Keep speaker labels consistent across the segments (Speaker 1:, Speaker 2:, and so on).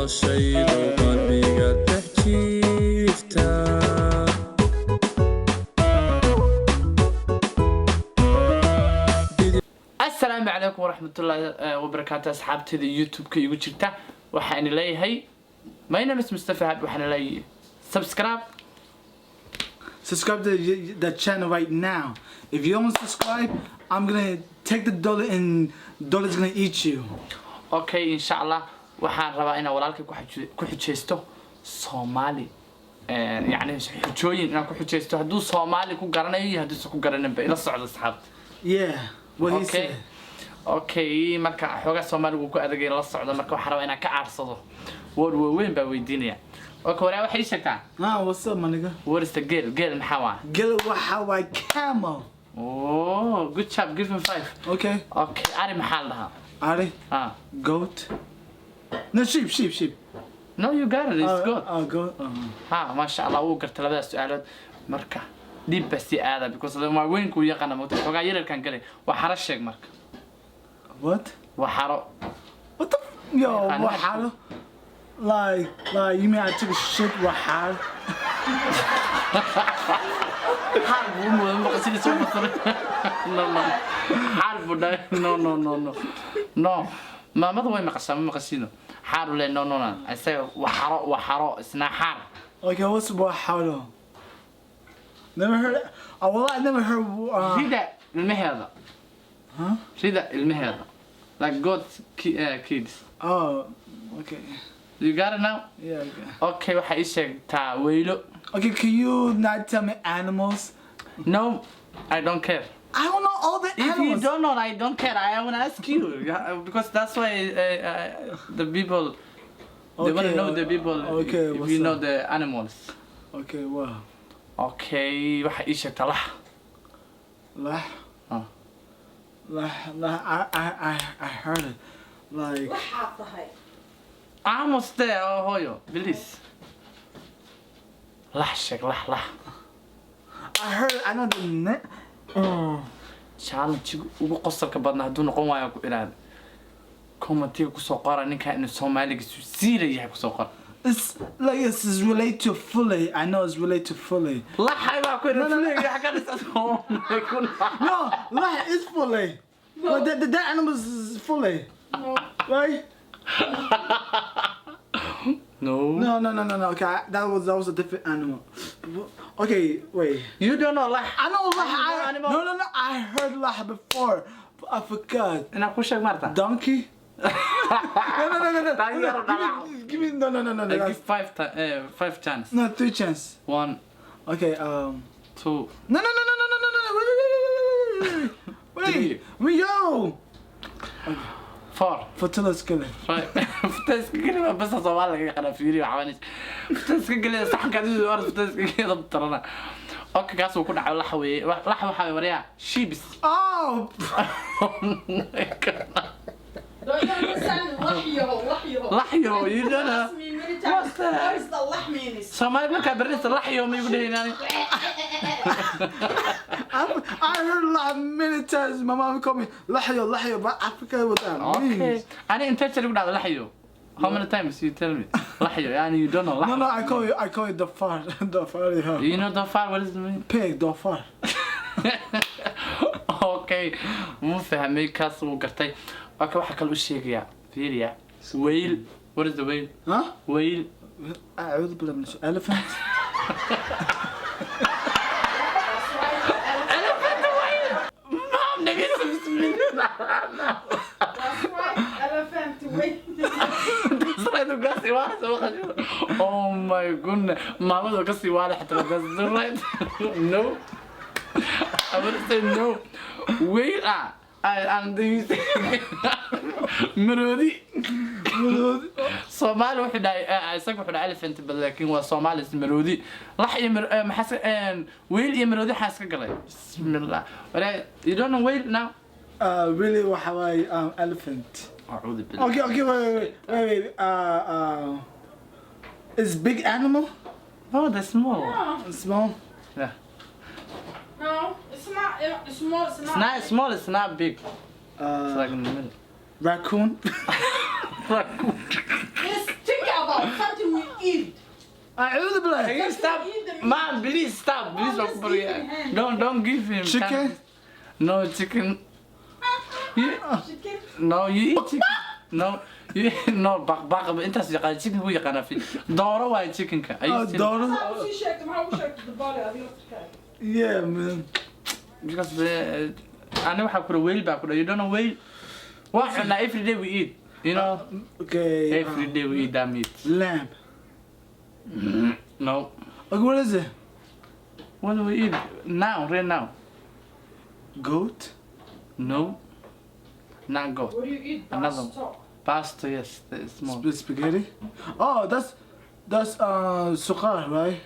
Speaker 1: Noloshaydu qalbiga dhex jiifta.
Speaker 2: Asalaamu calaykum waraxmatullaahi wabarakaatu. Asxaabteeda YouTube-ka igu jirta, waxaan leeyahay, my name is Mustafa Hab. Waxaan leeyahay subscribe.
Speaker 3: Subscribe to the channel right now. If you don't subscribe, I'm gonna take the dollar and dollar's gonna eat you.
Speaker 2: Okay, insha Allah waxaan rabaa inaan walaalkay ku xujeysto Soomaali. Yacni xujooyin inaan ku xujeysto, hadduu Soomaali ku garanayo iyo hadduusan ku garaninba. Ila socdo, asxaabta.
Speaker 3: Yeah, what he
Speaker 2: Okay.
Speaker 3: said.
Speaker 2: Okay, marka xoogaa Soomaaligu ku adagay, la socdo. Marka waxaan rabaa inaan ka aarsado, word waaweyn baa weydiinaya. Okay, waraa, waxay ii sheegtaa.
Speaker 3: Ah, what's up, my nigga?
Speaker 2: What is the geel? Geel maxaa waa?
Speaker 3: Get it how I camel.
Speaker 2: Oh, good job. Give him five.
Speaker 3: Okay.
Speaker 2: Okay, ari maxaa la dhahaa?
Speaker 3: Ari,
Speaker 2: ah.
Speaker 3: Goat. No, sheep, sheep, sheep.
Speaker 2: No, you got it. It's good.
Speaker 3: Goat.
Speaker 2: Ha, maasha Allah, wuu gartay labadaas su-aalood. Marka dhiib baa sii aada because waa weynku yaqaana moota. Xoogaa yararkan galay. Waa xaro, sheeg marka.
Speaker 3: What?
Speaker 2: Waa xaro.
Speaker 3: What the? Yo,
Speaker 2: I know.
Speaker 3: What? How? Like, you mean I took a shit? What? How?
Speaker 2: Xaar buu u mooday marka sidii soo fasiray. No, xaar buu dhahay. No, no, no, no, no. Maamada way maqashaa, ma maqashiino. Xaar uu le. No, no, no, isaga waa xaro, waa xaro isna xaar.
Speaker 3: Okay, what's what? How? Never heard. Oh, well, I never heard.
Speaker 2: Rida ilmaheeda.
Speaker 3: Huh?
Speaker 2: Rida ilmaheeda, like goat kids.
Speaker 3: Oh, okay.
Speaker 2: You got it now?
Speaker 3: Yeah. Okay.
Speaker 2: Okay, waxaa ii sheegtaa weylo.
Speaker 3: Okay, can you not tell me animals?
Speaker 2: No, I don't care.
Speaker 3: I don't know all the
Speaker 2: If you
Speaker 3: animals.
Speaker 2: don't know, I don't care. I want to ask you. Yeah, because that's why the people, they want to
Speaker 3: Okay,
Speaker 2: know the people
Speaker 3: okay,
Speaker 2: if
Speaker 3: what's
Speaker 2: you know
Speaker 3: up?
Speaker 2: The animals.
Speaker 3: Okay, well,
Speaker 2: Okay, waxa ii sheegtaa lax.
Speaker 3: Lah,
Speaker 2: Ah.
Speaker 3: lah, lah. I heard it. Like,
Speaker 4: Waxaad tahay.
Speaker 2: Almost there, oh hooyo, please. Lax sheeg, lax, lax.
Speaker 3: I heard. I know the net. Oh.
Speaker 2: Challenge ugu qosolka badnaa hadduu noqon waayo ku iraada. Commentiga kusoo qora ninka inuu Soomaaliga siila yahay kusoo qora.
Speaker 3: It's like it's related to fully. I know it's related to fully.
Speaker 2: Laxay baa ku
Speaker 3: No, no, no.
Speaker 2: iraada xagga dhisa. Oh my goodness.
Speaker 3: No, lah is fully. But that animal is fully.
Speaker 4: No.
Speaker 3: Right?
Speaker 2: No.
Speaker 3: No, no, no, no, no. Okay, that was a different animal. Okay, wait.
Speaker 2: You don't know lax.
Speaker 3: I know lah.
Speaker 2: know animal.
Speaker 3: No, no, no. I heard lah before, but I forgot.
Speaker 2: Inaan ku sheeg maarta.
Speaker 3: Donkey? No, no, no, no, no.
Speaker 2: Donkey
Speaker 3: No,
Speaker 2: or
Speaker 3: give me, no, no, no, no, no.
Speaker 2: I give five chance.
Speaker 3: No, three chance.
Speaker 2: One,
Speaker 3: Okay,
Speaker 2: two,
Speaker 3: No, no, no, no, no, no, no, no, no. Wait, wait, wait, wait, wait, wait, wait,
Speaker 2: Three.
Speaker 3: wait, yo.
Speaker 2: Four,
Speaker 3: Fatula iskale.
Speaker 2: Five. Futa iska geli waa bas Soomaali laga yaqaana fiiri waxaa waanaysa. Futa iska geli saxanka adigu war futa iska geli dab tarana. Okay, kaas uu ku dhacay lax weeye. Lax waxaa weeye waryaa sheeps.
Speaker 3: Oh.
Speaker 2: Oh my God.
Speaker 4: Don't you understand? Laxyahow, laxyahow.
Speaker 2: Laxyahow, you don't know.
Speaker 4: Ask me many times.
Speaker 2: What's that?
Speaker 4: What is the lax means?
Speaker 2: Soomaali markaa barinaysa laxyo ma igu dhahaynaan.
Speaker 3: I heard lah many times. My mom called me lahyo, lahyo, but I forgot what that
Speaker 2: Okay.
Speaker 3: means.
Speaker 2: Ani intee jeer igu dhacda laxyo? How many times you tell me? Laxyo, yani you don't know laxyo.
Speaker 3: No, no, I call you doofaar, doofaar, yeah.
Speaker 2: You know doofaar, what does it mean?
Speaker 3: Pig, doofaar.
Speaker 2: Okay, wuu fahmay kaas, wuu gartay. Okay, waxaa kale u sheegayaa, fiiriya, whale. What is the whale?
Speaker 3: Huh?
Speaker 2: Whale.
Speaker 3: أعوذ بالله من الشيطان. Elephant.
Speaker 4: That's right.
Speaker 2: Elephant, whale. Mom, dhegeysa, bismillah.
Speaker 4: That's right. Elephant. Wait.
Speaker 2: That's right, uu kasii waalay soo qashin. Oh my goodness, maamadu kasii waalay xataa. That's the right. No, I would say no. Whale, ah, and you say maroodi. Soomaali wuxuu dhahay, isaga wuxuu dhahay elephant, but laakiin waa Soomaali maroodi. Lax iyo maxaa whale iyo maroodi waxaa iska galay, bismillah. Walaa, you don't know whale now?
Speaker 3: Really, waxa waaye elephant.
Speaker 2: Acuudu billah.
Speaker 3: Okay, wait, wait, wait, wait, wait. Is big animal?
Speaker 2: Oh, the small.
Speaker 4: No.
Speaker 3: Small?
Speaker 2: Yeah.
Speaker 4: No, it's not. It's small. It's not.
Speaker 2: It's not small, it's not big. It's like in the middle.
Speaker 3: Raccoon?
Speaker 2: Raccoon.
Speaker 4: Just think
Speaker 3: A'udhu billah.
Speaker 2: Can you stop? Mom, please stop. Please
Speaker 4: I'm just
Speaker 2: don't
Speaker 4: eating ham.
Speaker 2: Don't give him
Speaker 3: Chicken?
Speaker 2: chance. No chicken. You,
Speaker 4: Chicken.
Speaker 2: no, you eat chicken. No, you no baq baq intaas yaqaan chicken ku yaqaana fi dooro waaye chickenka. Are you
Speaker 3: Oh,
Speaker 2: still-
Speaker 3: dooro.
Speaker 4: Maxaa usii sheegtay? Maxaa u sheegtay dabaale adiga laftirkaaga?
Speaker 3: Yeah, man.
Speaker 2: Because the ani waxaa kula whale baa kula, you don't know whale. Waa cunaa every day we eat. You know,
Speaker 3: Okay.
Speaker 2: every day we eat that meat.
Speaker 3: Lamb.
Speaker 2: No.
Speaker 3: Okay, what is it?
Speaker 2: What do we eat now, right now?
Speaker 3: Goat?
Speaker 2: No. Not goat.
Speaker 4: What do you eat?
Speaker 2: Another one.
Speaker 4: Pasta.
Speaker 2: Pasta, yes, the small.
Speaker 3: Spaghetti? Oh, that's suqaar, right?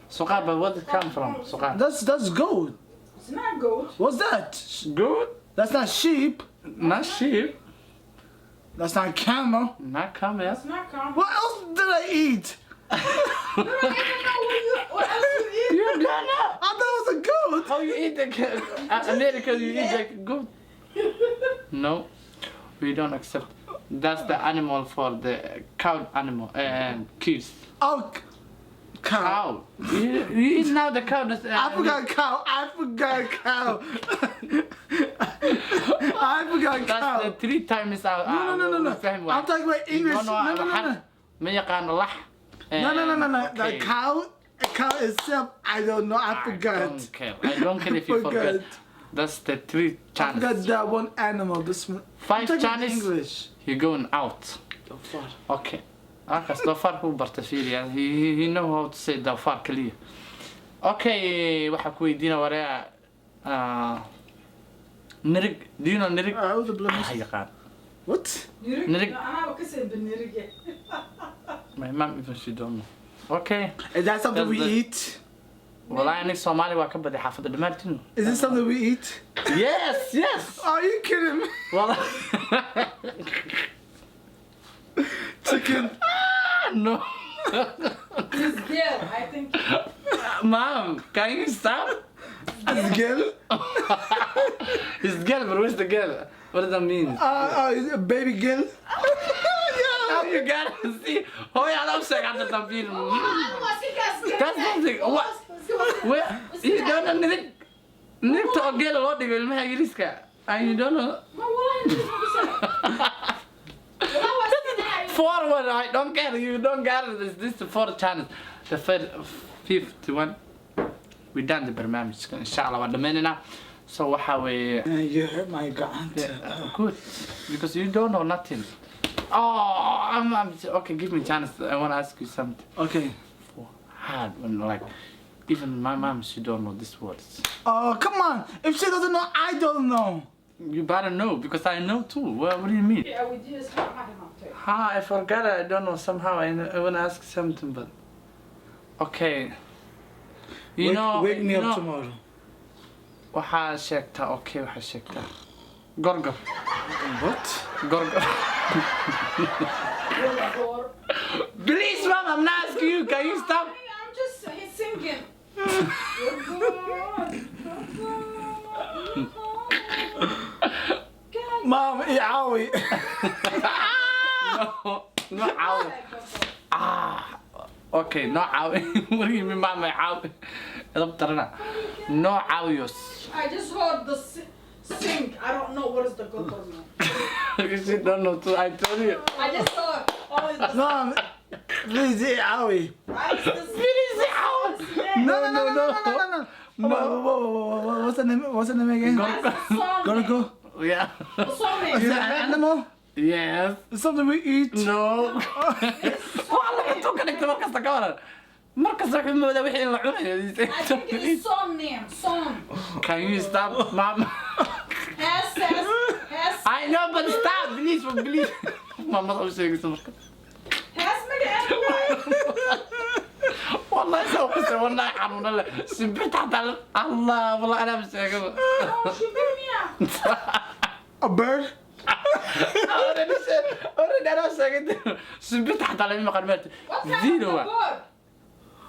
Speaker 2: Suqaar, but what it come from? Suqaar.
Speaker 3: That's goat.
Speaker 4: It's not goat.
Speaker 3: What's that?
Speaker 2: Goat?
Speaker 3: That's not sheep.
Speaker 2: Not sheep.
Speaker 3: That's not camel.
Speaker 2: Not camel.
Speaker 4: It's not camel.
Speaker 3: What else did I eat?
Speaker 4: You don't even know what else you eat.
Speaker 2: You don't know.
Speaker 3: I thought it was a goat.
Speaker 2: How you eat the America? You eat the goat? No, we don't accept. That's the animal for the cow animal and kids.
Speaker 3: Oh, cow.
Speaker 2: Cow. You eat now the cow. That's,
Speaker 3: I forgot cow. I forgot cow. I forgot
Speaker 2: That's
Speaker 3: cow.
Speaker 2: the three times.
Speaker 3: No. I'm talking about English. No.
Speaker 2: Ma yaqaano lax.
Speaker 3: No.
Speaker 2: Okay.
Speaker 3: The cow, cow itself, I don't know. I forgot.
Speaker 2: I don't care. I don't care if you forget.
Speaker 3: Forgot.
Speaker 2: That's the three
Speaker 3: I forgot
Speaker 2: chances.
Speaker 3: that one animal. This one.
Speaker 2: Five
Speaker 3: I'm talking
Speaker 2: chances.
Speaker 3: English.
Speaker 2: You're going out. Okay. Halkaas doofaarka u barta fiiriya. He know how to say doofaar kaliya. Okay, waxaa ku weydiina wareeca nirig. Do you know nirig?
Speaker 3: أعوذ بالله.
Speaker 2: Ah, yaqaan.
Speaker 3: What?
Speaker 4: Nirig.
Speaker 2: Nirig.
Speaker 4: Anaaba ka seen nirige.
Speaker 2: My mom even she don't know. Okay.
Speaker 3: Is that something
Speaker 2: That's
Speaker 3: we eat?
Speaker 2: Wallahi aniga Soomaali waa ka baday xaafadda dhammaantiin.
Speaker 3: Is this something we eat?
Speaker 2: Yes.
Speaker 3: Are you kidding me?
Speaker 2: Wallahi.
Speaker 3: Chicken.
Speaker 2: No.
Speaker 4: This girl, I think.
Speaker 2: Mom, can you stop?
Speaker 3: Girl.
Speaker 2: It's girl, but where's the girl? What does that mean?
Speaker 3: Baby girl.
Speaker 2: Now you gotta see. Hooyo, adaa u sheeg hadda dambiil. That's something. What? Where? You don't know nirig. Nirigta oo geela loo dhigo ilmaha Ingiriiska. And you don't know.
Speaker 4: Ma wallahi nirig ma kusoo. Wallahi waa iska dhacay.
Speaker 2: Forward, I don't care. You don't get it. This is the fourth channel. The first, fifth one. We done the barnaamijka. Insha Allah waa dhammaynayna. So waxa weeye.
Speaker 3: You hurt my gacanta.
Speaker 2: Good, because you don't know nothing. Oh, I'm okay. Give me a chance. I want to ask you something.
Speaker 3: Okay.
Speaker 2: Hard when like, even my mom she don't know these words.
Speaker 3: Oh, come on. If she doesn't know, I don't know.
Speaker 2: You better know because I know too. What do you mean?
Speaker 4: Yeah, weydiinaysa maxaa hilmaamtay?
Speaker 2: Ha, I forgot. I don't know. Somehow I want to ask something, but okay. You know,
Speaker 3: Wake me
Speaker 2: you
Speaker 3: up
Speaker 2: know,
Speaker 3: tomorrow.
Speaker 2: Waxaa sheegtaa, okay, waxaa sheegtaa. Gorgor.
Speaker 3: What?
Speaker 2: Gorgor.
Speaker 4: Gorgor.
Speaker 2: Please, mom, I'm not asking you. Can you stop?
Speaker 4: I'm just he's singing. Gorgor, gorgor.
Speaker 3: Mom, caawi.
Speaker 2: No, caawi. Ah, okay, no caawi. What do you mean, mom, caawi? Edab darana. No caawiyos.
Speaker 4: I just heard the sing. I don't know what is the gorgor man.
Speaker 2: You don't know too. I told you.
Speaker 4: I just heard only the
Speaker 3: Mom, please, caawi.
Speaker 4: I just
Speaker 2: Please, caawi.
Speaker 3: No. No. Whoa, whoa, whoa, whoa, what's the name? What's the name again?
Speaker 2: Gorgor.
Speaker 4: song.
Speaker 3: Gorgo.
Speaker 2: Yeah.
Speaker 4: The song
Speaker 3: Is
Speaker 4: name.
Speaker 3: that an animal?
Speaker 2: Yes.
Speaker 3: It's something we eat.
Speaker 2: No. Waa laga intuu ka dhigtay markasta ka waran. Markasta wuxuu moodaa wixii in la cunayo.
Speaker 4: I think it's song name. Song.
Speaker 2: Can you stop, mom?
Speaker 4: S S S
Speaker 2: I know, but stop, please, please. Mamada u sheegaysa marka.
Speaker 4: S magaceeda waaye.
Speaker 2: Wallahi soo qisay wallahi xanuuna leh. Shimbirta xataa Allah, wallahi anaa ma sheegaba.
Speaker 4: Oh, shimbir miyaa?
Speaker 3: A bird?
Speaker 2: Already anaa sheegay. Shimbirta xataa lama maqan maanta.
Speaker 4: What kind
Speaker 2: Zero
Speaker 4: of the
Speaker 2: waa.
Speaker 4: bird?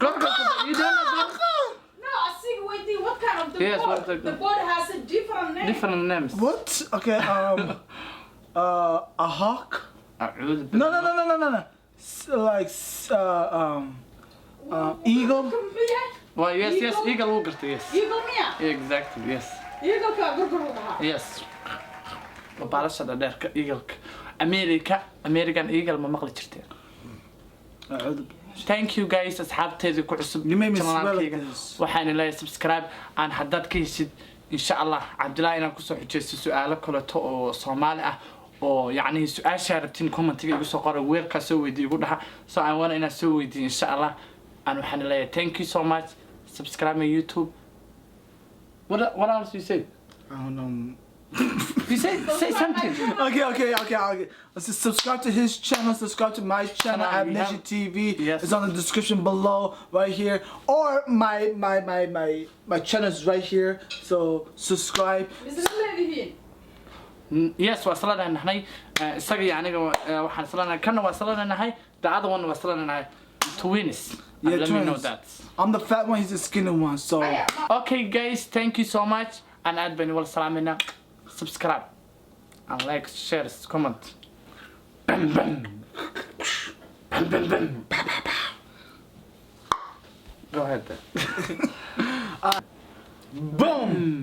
Speaker 2: Gorgor, you don't know gorgor?
Speaker 4: No, I see. Wait, what kind of the
Speaker 2: Yes,
Speaker 4: bird?
Speaker 2: what the-
Speaker 4: The bird has a different name.
Speaker 2: Different names.
Speaker 3: What? Okay. A hawk?
Speaker 2: أعوذ
Speaker 3: No. Like. Eagle.
Speaker 4: Muxuu yahay?
Speaker 2: Waa, yes, eagle wuu gartay, yes.
Speaker 4: Eagle miya?
Speaker 2: Exactly, yes.
Speaker 4: Eagle-ka gorgor u dhahaa.
Speaker 2: Yes, waa baalasha dhadheerka eagle-ka America. American eagle ma maqli jirteen? Thank you guys, asxaabteeda ku cusub
Speaker 3: You made me sweat like
Speaker 2: channelkayga.
Speaker 3: This.
Speaker 2: Waxaan leeyahay subscribe aan haddaad ka heshid, insha Allah Cabdillahi inaan kusoo xujeysto su-aalo kaleeto oo Soomaali ah oo yacni su-aashaa rabtiin commentiga igu soo qora, weerkaa soo weydiiy igu dhaha. So I want inaan soo weydiiyo, insha Allah. Aan waxaan leeyahay thank you so much. Subscribe my YouTube. What else you say?
Speaker 3: I don't know.
Speaker 2: You say something.
Speaker 3: Okay. Let's just subscribe to his channel, subscribe to my channel,
Speaker 2: Channel, we
Speaker 3: Abnation TV.
Speaker 2: Yes.
Speaker 3: It's on the description below, right here. Or my channel is right here. So subscribe.
Speaker 4: Misla leedihiin?
Speaker 2: Yes, waa isla leenahay. Isaga iyo aniga waxaan isla leenahay, kana waa isla leenahay, the other one waa isla leenahay, twins. And
Speaker 3: Yeah,
Speaker 2: let me know
Speaker 3: twins.
Speaker 2: that.
Speaker 3: I'm the fat one, he's the skinny one. So
Speaker 4: Aya, ma-
Speaker 2: Okay guys, thank you so much and aad baan wala salaamayna. Subscribe and like, share, comment. Bam bam bam bam bam. Pa, pa, pa. Go ahead then.
Speaker 3: Boom.